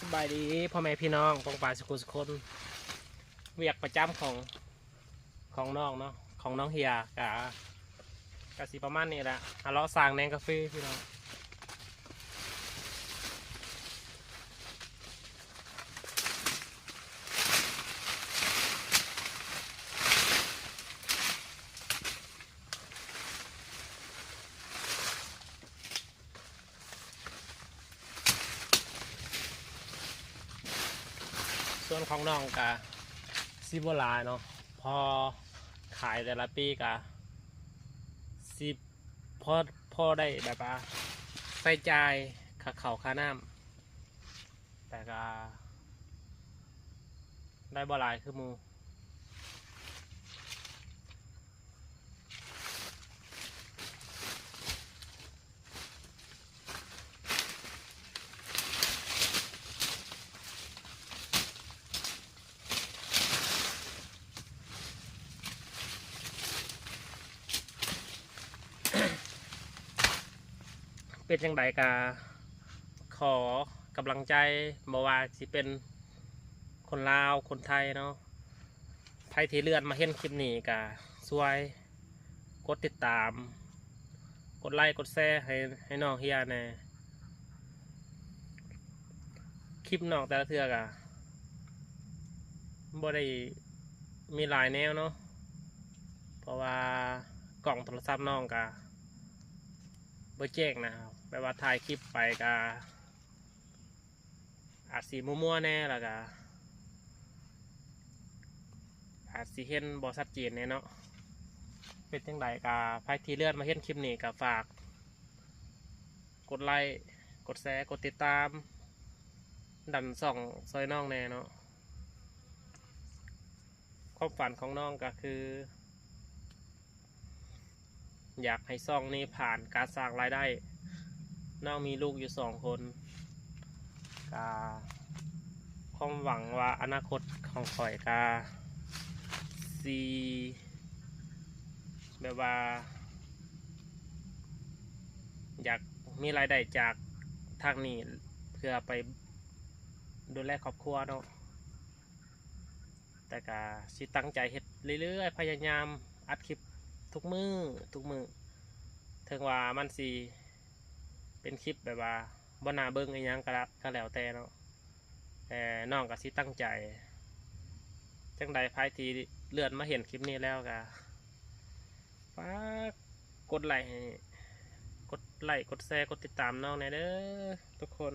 ສະບາຍດີພໍ່ແມ່ພີ່ນ້ອງປ້ອງປາຍສຸຂູສຸຄົນ. ວຽກປະຈຳຂອງ ຂອງນ້ອງເນາະ ຂອງນ້ອງເຮຍກະ ກະຊິປະມານນີ້ແຫຼະ ຫາເລາະສ້າງແໜງກາເຟພີ່ນ້ອງ. ສວນຂອງນ້ອງກະຊິບໍ່ຫຼາຍເນາະ ພໍຂາຍແຕ່ລະປີກະຊິພໍ ພໍໄດ້ແບບວ່າໃຊ້ຈ່າຍຄ່າເຂົ້າຄ່ານ້ຳ ແຕ່ກະໄດ້ບໍ່ຫຼາຍຄືໝູ່. ເປັນຈັ່ງໃດກະຂໍກຳລັງໃຈ ບໍ່ວ່າຊິເປັນຄົນລາວ ຄົນໄທເນາະ ໃຜທີ່ເລື່ອນມາເຫັນຄລິບນີ້ກະຊ່ວຍ ກົດຕິດຕາມ ກົດໄລ ກົດແຊໃຫ້ ໃຫ້ນ້ອງເຮຍແດ່. ຄລິບນ້ອງແຕ່ລະເທື່ອກະບໍ່ໄດ້ມີຫຼາຍແນວເນາະ ເພາະວ່າກ້ອງໂທລະສັບນ້ອງກະບໍ່ແຈ້ງນະ ແບບວ່າຖ່າຍຄລິບໄປກະ ອາດຊິມົວໆແດ່ ແລ້ວກະອາດຊິເຫັນບໍ່ຊັດເຈນແດ່ເນາະ. ເປັນຈັ່ງໃດກະໃຜທີ່ເລື່ອນມາເຫັນຄລິບນີ້ກະຝາກກົດໄລ ກົດແຊ ກົດຕິດຕາມ ດັນຊ່ອງຊ່ອຍນ້ອງແດ່ເນາະ. ຄວາມຝັນຂອງນ້ອງກະຄື ຢາກໃຫ້ຊ່ອງນີ້ຜ່ານການສ້າງລາຍໄດ້. ນ້ອງມີລູກຢູ່ສອງຄົນ ກະຄວາມຫວັງວ່າອະນາຄົດຂອງຂ້ອຍກະຊິແບບວ່າ ຢາກມີລາຍໄດ້ຈາກທາງນີ້ເພື່ອໄປດູແລຄອບຄົວເນາະ. ແຕ່ກະຊິຕັ້ງໃຈເຮັດເລື້ອຍໆ ພະຍາຍາມອັດຄລິບທຸກມື້ ທຸກມື້ ເຖິງວ່າມັນຊິເປັນຄລິບແບບວ່າບໍ່ໜ້າເບິ່ງອີ່ຫຍັງກະລະ ກະແລ້ວແຕ່ເນາະ ແຕ່ນ້ອງກະຊິຕັ້ງໃຈ. ຈັ່ງໃດໃຜທີ່ເລື່ອນມາເຫັນຄລິບນີ້ແລ້ວກະຝາກກົດໄລໃຫ້ ກົດໄລ ກົດແຊ ກົດຕິດຕາມນ້ອງແດ່ເດີທຸກຄົນ.